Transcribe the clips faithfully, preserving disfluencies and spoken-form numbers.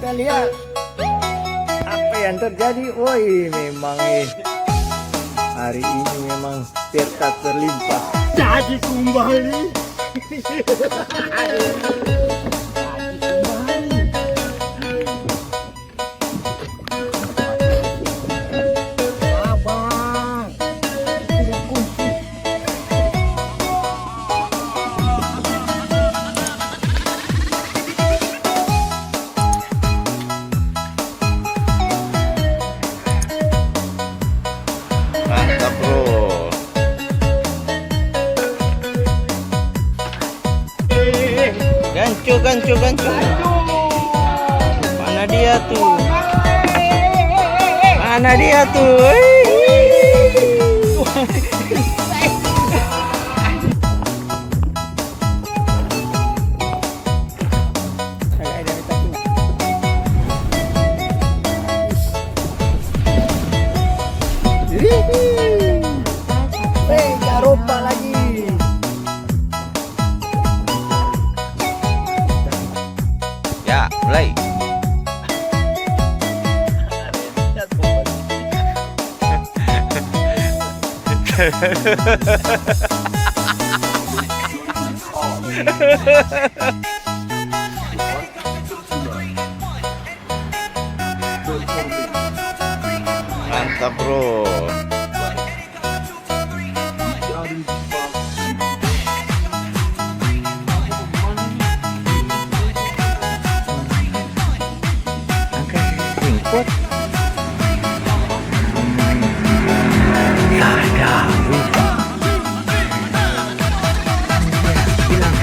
Lihat apa yang terjadi. Woi, memang, eh, hari ini memang berkat berlimpah. Jadi kembali. Jadi kembali. Abang. Mantap, bro. Ganco, ganco, ganco. Mana dia tuh? Mana dia tuh? Hei, garopa lagi. Ya, mulai. Mantap, bro. Angka singkot. Ada. Hilang.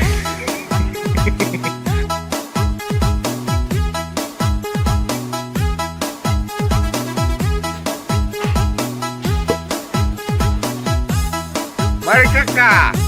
Mari, Kaka.